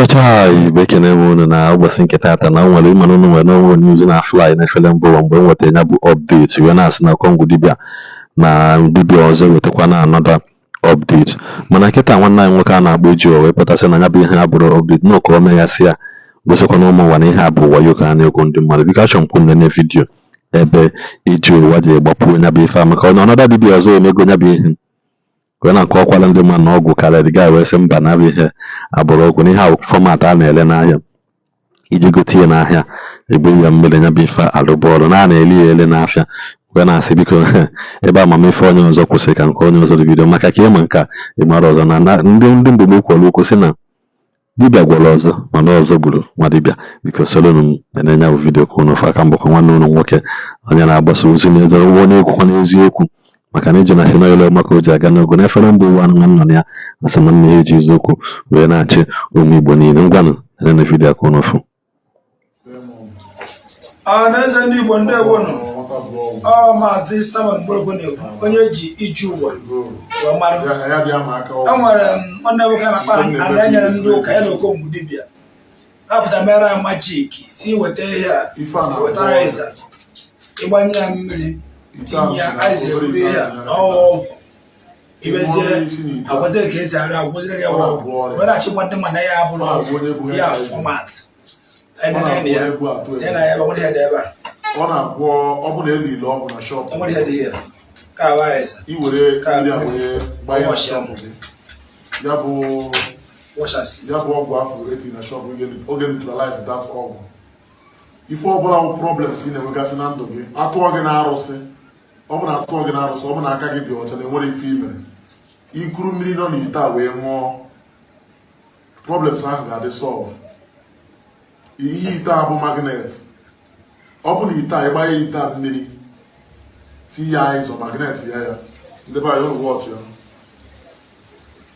Chacha Igbo, ekene m unu na ụbọchị nke taata. Na nwere ịmana unu nwere n'onwe news na fly n'efere mba ụwa. Mgbe m nwetara ya bụ update, wee na-asị na Okongwu dibịa na dibịa ọzọ wetakwa na another update. Mana kịta, nwanne anyị nwoke a na-akpọ Ejiofor wee pụtasị na ya bụ ihe abụrụ update na ka o meghasị ya, gosikwa na ụmụ ụwa na ihe a bụ wayo ka a na-ekwu ndị mmadụ. Biko, achọrọ m ka unu nene video ebe Ejiofor ji gbapụ ya bụ ife a, maka na another dibịa ọzọ emego ya bụ ihe, wee na-akọwakwala ndị mmadụ na ọgwụ karịrị gaa, wee sị mba, na bụ ihe abụrụ ọgwụ, na ihe ahụ format a na-ele n'ahịa iji gote ya n'ahịa, egbe ya mmiri, ya bụ ife alụbọọlụ na a na-eli ya ele n'afịa. Wee na-asị, biko, ebe amamife onye ọzọ kwụsịrị ka nke onye ọzọ bido, maka ka ịma nke a ịmara ọzọ na ndị mgbe kwuru okwu sị na dibịa gwọrọ ọzọ, mana ọzọ gburu nwa dibịa. Biko, solonu m na-enye bụ video ka unu fụ aka. Mbụkwa nwanne unu nwoke, onye na-agbasa ozi na-edo onye ekwukwa n'eziokwu, maka na iji na si n'ọyọlọ maka o ji aga n'ogo n'efere mba ụwa nwa nọ na ya, asị na nna ya eji eziokwu wee na-achị ụmụ Igbo niile. Ngwanụ, nene video ka unu fụ. Ọhaneze ndị Igbo, ndewonụ. Ọ Maazị Simon Mgborogbo na-ekwu, onye ji iji ụwa wee mara. Enwere m nwanne nwoke a na-akpa ana enyere ndị ụka ya na Okongwu dibịa ha pụta mere ya magic, si weta ihe a, weta aịza, ịgbanye ya mmiri, tinye ya aịza, eburu ihe a na ọgwụ, ibezie agwazie ka esi arịọ, agwaziri gị ọgwụ, wee na-achịkwa ndị mmadụ na ya abụrụ ọgwụ ya format ya na ya nwere ihe dị ebe a. Ọ na-agwọ, ọ bụ na elile ọgwụ na shop. Nwere ihe dị ya ka awa aịza. I were mmiri a wee gbanye na shop gị, ya bụ washasi. Ya bụ ọgwụ afọ eti na shop, oge neutralize that ọgwụ. Ife ọbụla bụ problems ị na-enwegasị na ndụ gị, atụọ gị na arụsị, ọ bụ na atụọ gị na arụsị, ọ bụ na aka gị dị ọcha na enwere ife i mere, ikuru mmiri nọ n'ite a wee ṅụọ, problems ahụ ga-adị solve. Ihe ite a bụ magnet. Ọ bụ na ite a, ịgbanye ite a mmiri, tinye ya ịzọ magnet ya, ya ndị be anyị, ụnụ wọchị ya.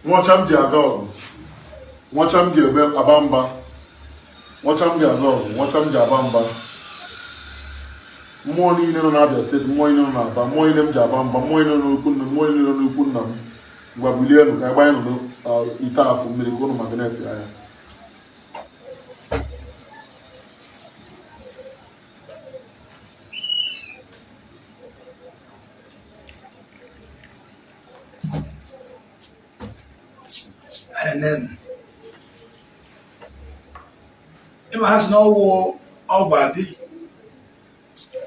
Nwọcha m ji aga ọgụ, nwọcha m ji ebe aba mba, nwọcha m ji aga ọgụ, nwọcha m ji aba mba. Mmụọ niile nọ n'Abia Steeti, mmụọ niile nọ n'Aba, mmụọ niile m ji aba mba, mmụọ niile nọ n'ukwu nna m, mmụọ niile nọ n'ukwu nna m, ngwa bulienu ka anyị gbanye nụ ite afụ mmiri ka ụnụ magnet ya ya. Enen. Ịma ha sị na ọgwụ ọgwụ abi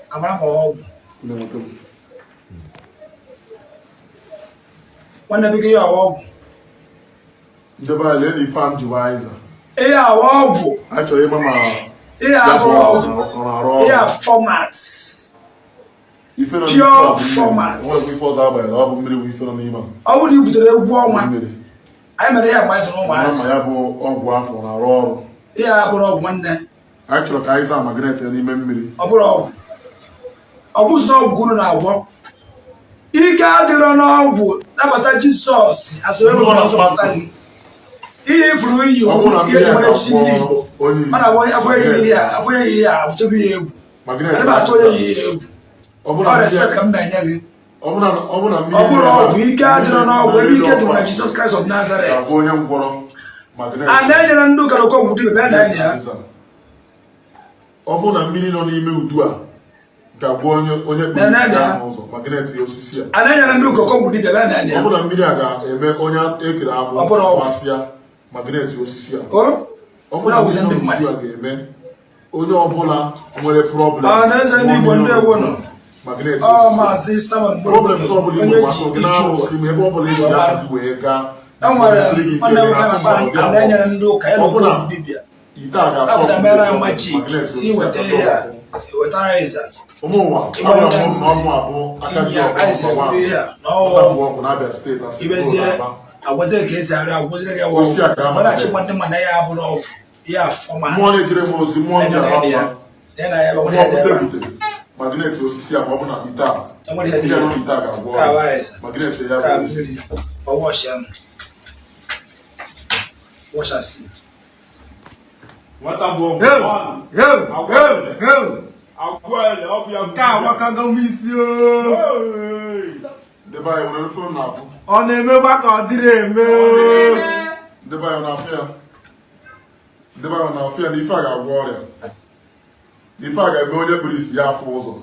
amara ma ọgwụ. Na-enweta m. Nwanne, biko, ihe awa ọgwụ. Ndị be anyị, lee na ife a m ji waa ịza. Ihe awa ọgwụ. Anyị chọrọ ịma ma ihe ya bụ abụrụ ọgwụ ọgwụ. ọ na-arụ Ihe a ọrụ. Format. Ife nọ Pure n'ime a bụ mmiri. format. Enweghị ife ọzọ agbanyere, ọ bụ mmiri bụ ife nọ n'ime a. Ọ bụrụ na i butere egwu ọnwa Mmiri. anyị mere ihe mgbe anyị tụrụ ụmụazị. Ma ya bụ ọgwụ afọ na-arụ ọrụ. Ihe a bụrụ ọgwụ, nwanne. Anyị chọrọ ka anyị zaa magnet ya n'ime mmiri. Ọ bụrụ ọgwụ, ọ bụzi na ọgwụ unu na-agwọ, ike adịrọ n'ọgwụ. Nabata Jizọs asoro Mmụọ na nzọpụta gị. Ihe ifuru iyi Ọ bụrụ na ihe mmiri eji a mara echichi ndị ga-agwọ Igbo onye mana onye afọ eyi ihe a, afọ eyi ihe a atụbe ya egwu. Magnet. Adịm atụ onye yi ihe egwu. Ọ bụrụ Ọ na mmiri respect ka m na-enye gị. ọ bụrụ na mmiri Ọ bụrụ ọgwụ, ike adịrọ n'ọgwụ. Ebe ike dị bụ na Jizọs Kraịst of Nazareth. Ga-abụ onye ngwọrọ, magnet. A na-enyere ndị ụka na Okongwu dibịa bịa na-enye ya. Ọ bụrụ na mmiri nọ n'ime udu a ga-agwọ onye onye kpuru Na- na- isi na. ahụ ụzọ, magnet ya osisi a. A na-enyere ndị ụka Okongwu dibịa bịa na-enye Ọ ya. bụrụ na mmiri a ga-eme onye ekere agbụ Ọ bụrụ ọgwụ. gbasịa, magnet osisi a. O Ọ bụrụ na Ụra wụzi mmiri ndị nọ mmadụ. n'udu a ga-eme onye ọbụla nwere problem. Ọhaneze ndị Igbo, ndewonụ. Magnet Ọ osisi a. Maazị Simon Mgborogbo, Problems ọbụla ị onye nwere ji gbasara gị iji ụwa na-arụsị, ma ebe ọbụla ị ji aka gị wee gaa, E nwere siri gị ike, nwanne nwoke ị na-akpa na-akụ a na-enyere ndị ụka ya na Ọ bụrụ na Okongwu dibịa ite a ga-asọ apụta mere ya magic, magnet si osisi weta a. ihe a, weta aịza, Ụmụ ụwa, agwara m ụnụ na ọmụ abụọ aka tinye ji ya ọgwụ aịza, ọgwụ eburu ihe a na ahụ ọgwụ. ọgwụ n'Abia Steeti na Ibezie Aba. agwazie ka esi arịọ, agwaziri gị Osisi a ọgwụ, ga-ama ọ na-achịkwa ndị mmadụ na ya abụrụ ọgwụ, ihe a format. Mmụọ na-ejere m ozi, mmụọ m ji aba ya mba, ya na ya mmụọ nwere ihe dị bute ebe a. bute magnet osisi a, ma ọ bụ na ite a Enwere ihe dị ndị ya. a nọ n'ite a ga-agwọ Ka ọrịa. aịza. Magnet ya Ka bụ osisi. mmiri ọ wash ya, washasị. Nwata bụ ọgwụ. Heu, heu, heu, heu. Agwọ ele, ọ bụ ya bụ. Nke a agbakago m isi o. Hey! Ndị be anyị nwere ife na-afụ. Ọ na-emekwa ka ọ dịrị eme o. Ndị be anyị na-afụ ya. Ndị be anyị na-afụ ya na ife a ga-agwọ ọrịa, ife a ga-eme onye kpuru isi ya afụ ụzọ,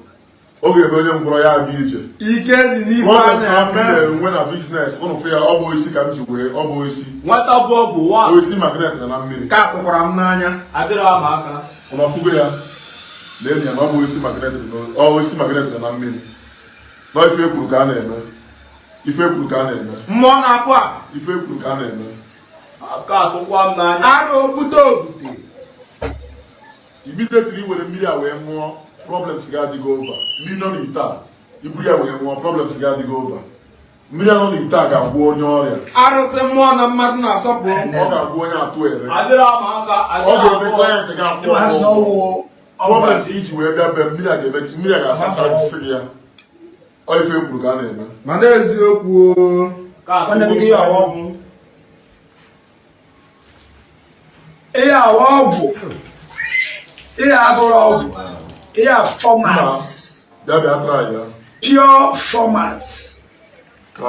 ọ ga-eme onye ngwụrọ ya aga ije. Ike dị n'ife a Problems afọ na-eme. na-enwe na business ụnụ fụ ya, ọ bụ isi ka m ji wee, ọ bụ isi Nwata bụ ọgwụ wa. osisi magnet na na mmiri. Nke a tụkwara m n'anya. Adịrọ ama aka. Ụnụ afụgo ya na enyi ya na ọ bụ osisi magnet ọ osisi magnet dị na mmiri na ife ekwuru ka a na-eme, ife ekwuru ka a na-eme. Mmụọ na-apụ a. Ife ekwuru ka a na-eme. Aka atụkwa m n'anya. Arụ ogbute ogbute. Immediately i were mmiri a wee ṅụọ, problems ga-adịgo over. Mmiri nọ n'ite a, iburu ya wee ṅụọ, problems ga-adịgo over. Mmiri a nọ n'ite a ga-agwọ onye ọrịa. Arụsị mmụọ na mmadụ na-asọpụrụ. Ọ ga-agwọ onye atụ ere. Adịrọ ama aka. Ọ Adịrọ ga-eme abụọ. client ga-akwụ Ịma ha sị na ụgwọ. ọwụ ọgwụ. Problems iji wee bịa be mmiri a ga-eme, mmiri a ga-asachasị gị ya. Ọ ife ekwuru ka a na-eme. Mana eziokwu o. Ka Nwanne m atụkwa gị ya ọgwụ. Ihe awa ọgwụ, ihe abụrụ ọgwụ, ihe a format. Bịa bịa try ya. Pure format. Ka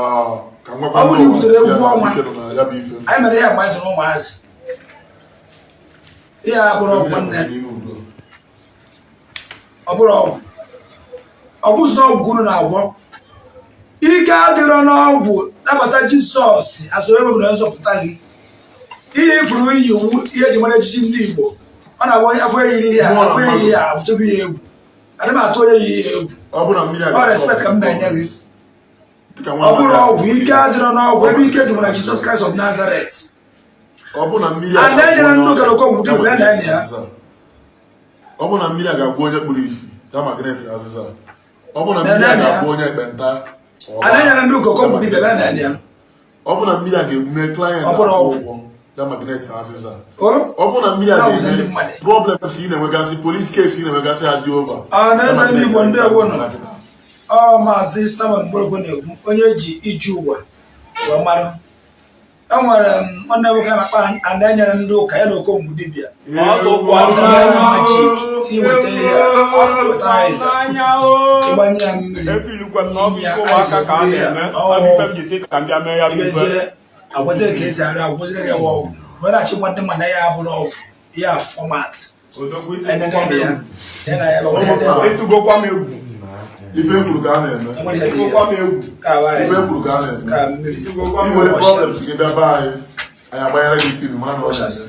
ka nwekwa Ọ bụrụ na i butere egwu ọnwa. Ike nọ na ya bụ ife. Anyị mere ihe mgbe anyị tụrụ ụmụazị. Ihe abụrụ ọgwụ, nwanne. N'ime udo. Ọ bụrụ ọgwụ, ọ bụzi na ọgwụ unu na-agwọ, ike adịrọ n'ọgwụ. Nabata Jizọs asoro ebe na nzọpụta gị. Ihe ifuru iyi iwu, ihe eji mara echichi ndị Igbo, ọ na-abụ onye afọ eyiri ihe a, afọ eyi ihe a, atụbụ ya egwu. Adị m atụ onye yi ihe egwu. Ọ bụrụ na mmiri a Ọ respect ka m na-enye gị. Dịka nwa Ọ bụrụ amadi ọgwụ, asị. Ike adịrọ n'ọgwụ. Ebe ike dị bụ na Jizọs Kraịst of Nazareth. Ọ bụ na mmiri a A na-enyere ndị ga-agwọ ụka okongwu dibịa bịa na-enye ya. Ọ bụ na mmiri a ga-agwọ onye kpuru isi ya, magnet azịza. Ọ bụ na mmiri a Na-enye ya. ga-agwọ onye ekpenta, ọ A na-enyere ndị ụka okongwu dibịa bịa na-enye ya. Ọ bụ na mmiri a ga-eme client Ọ bụrụ akwụ ọgwụ. ụgwọ ya, magnet azịza. O Ọ bụ na mmiri a Na-awụzi ndị ga-eme mmadụ. problems ị na-enwegasị, police case ị na-enwegasị adị over. Ọ na-eze ndị Igbo, ndị ewu nọ. Ọ Maazị Simon Mgborogbo na-ekwu, onye eji iji ụwa wee mara. Enwere m nwanne nwoke a na-akpa a na-enyere ndị ụka ya na okongwu dibịa. Ọ tụkwa m Ọ mere n'anya. Magic si weta ihe a, weta aịza, N'anya o. ịgbanye ya mmiri, Efilikwa m na ọ bụ tinye ya ife ụmụaka aịza, ka a bie ya na-eme. Ọ bụ ife m ji sị ka m bịa mee ya bụ ife. ebezie agwaziri ka esi arịọ, agwaziri gị ọgwụ wee na-achịkwa ndị mmadụ. Ya abụrụ ọgwụ, ya format. Odogwu, ịtụgokwa m ya egwu. ya na ya bụ ihe dị ebe a. Ịtụgokwa m egwu. Ife ekwuru ka a na-eme. Enwere ihe dị Ịtụgokwa ya m egwu. ka awa Ife aịza ekwuru ka a na-eme. ka mmiri. Ịtụgokwa m I were egwu. problems gị bịa be anyị, anyị agbanyere gị film mara na ọ na-eme.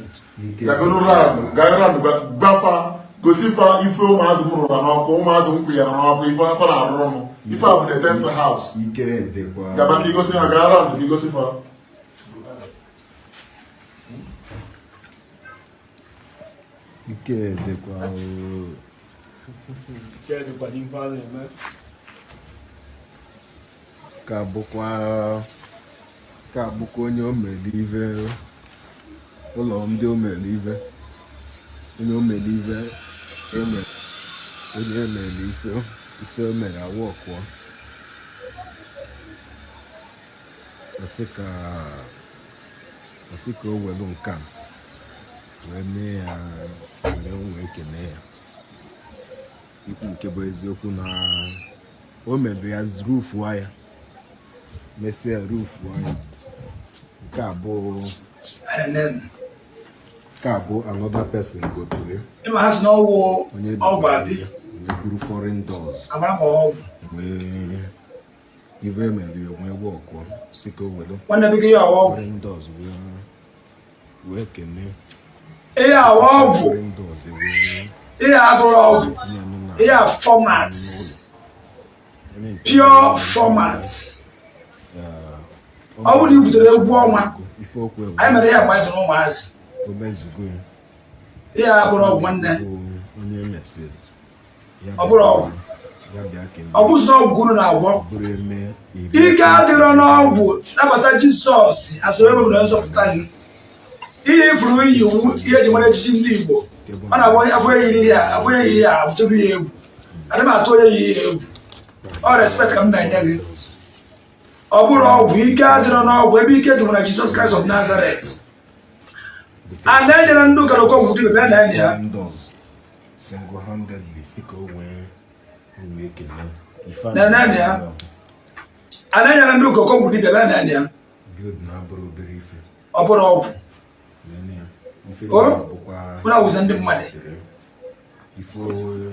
Gagonu round, gaa round, gbafa gosi fa ife ụmụazị m rụrụ n'ọkụ, ụmụazị m kwụnyere n'ọkụ, ife afọ na-arụrụ m, ife a bụ the tent house. Ike dịkwa. Gaba ka igosi ha, gaa round ka igosi fa. Ike dịkwa oo. Ike dịkwa n'ife a na-eme. Ka bụkwa onye o mere ive ụlọ ndị o mere ive, onye o mere ive eme, onye emere ife, ife o mere awụ ọkụọ, ọsị ka o welu nke a wee mee ya, were wee kene ya. Ikwu nke bụ eziokwu na o mere ya rufuo ya, mesịa rufuo ya. Nke a bụ nke a bụ another person gotere. Ịma ha sị na ọwụ Onye ọgwụ abi wee buru foreign doors amara ma ọgwụ. Wee ive emere ya wee wọkụọ si ka o were Nwanne gị ya ọgwụ. foreign doors wee kene. Ihe awa ọgwụ. Foreign doors wee Ihe abụrụ ọgwụ. tinye nụ na Ihe a format. Onye nke Pure format. Ọ bụrụ na i butere egwu ọnwa, ife okwu anyị mere ihe mgbe anyị tụrụ ụmụazị. O mezugo ya. Ihe abụrụ ọgwụ, nwanne. Bụ onye emesịrị ya. Ọ bụrụ ọgwụ. Ya bịa kene. Ọ bụzi na ọgwụ unu na-agwọ, Bụrụ eme iri. Ike adịrọ n'ọgwụ. Nabata Jizọs asoro ebe na nzọpụta gị. Ihe ifuru iyi iwu, ihe eji mara echichi ndị Igbo, ọ na-abụ onye afọ eyiri ihe a, afọ eyi ihe a, atụbụ ya egwu. Adị m atụ onye yi ihe egwu. Ọ respect ka m na-enye gị. Ọ bụrụ ọgwụ, ike adịrọ n'ọgwụ. Ebe ike dị bụ na Jizọs Kraịst of Nazareth. A na-enyere ndị ụka na okongwu dibịa bịa na-enye ya. Ndị ọzọ single-handedly si ka o wee kene ife a. Na-enye ya. A na-enyere ndị ụka okongwu dibịa bịa na-enye ya. Build na abụrụ obere ife. Ọ bụrụ ọgwụ. Nene ya. Ife O bụkwa unu awụzi ndị mmadụ. Ife.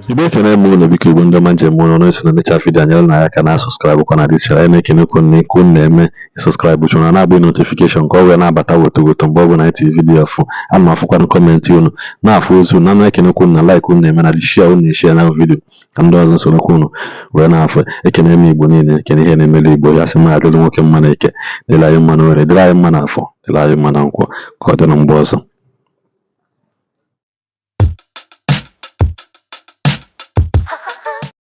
Igbo, ekene m unu. Biko, Igbo ndị ọma njem unu na-eso na necha video, anyere na ya aka na subscribe kwa na this channel. Anyị na-ekenekwu na ikwu na-eme subscribe chụrụ na na-agba notification ka ọ wee na-abata woto woto mgbe ọ bụla anyị tiri video afụ. Ana m afụkwanụ comment unu, na-afụ ozi unu, na na-ekenekwu unu na like unu na-eme na share unu na-eshare na video ka ndị ọzọ sorokwa unu wee na-afụ. Ekene m Igbo niile, ekene ihe na-emelu Igbo. Ya sị mma, adịrị nwoke mma na eke, dịrị anyị mma na orie, dịrị anyị mma na afọ, dịrị anyị mma na nkwọ. Ka ọ dị na mgbe ọzọ.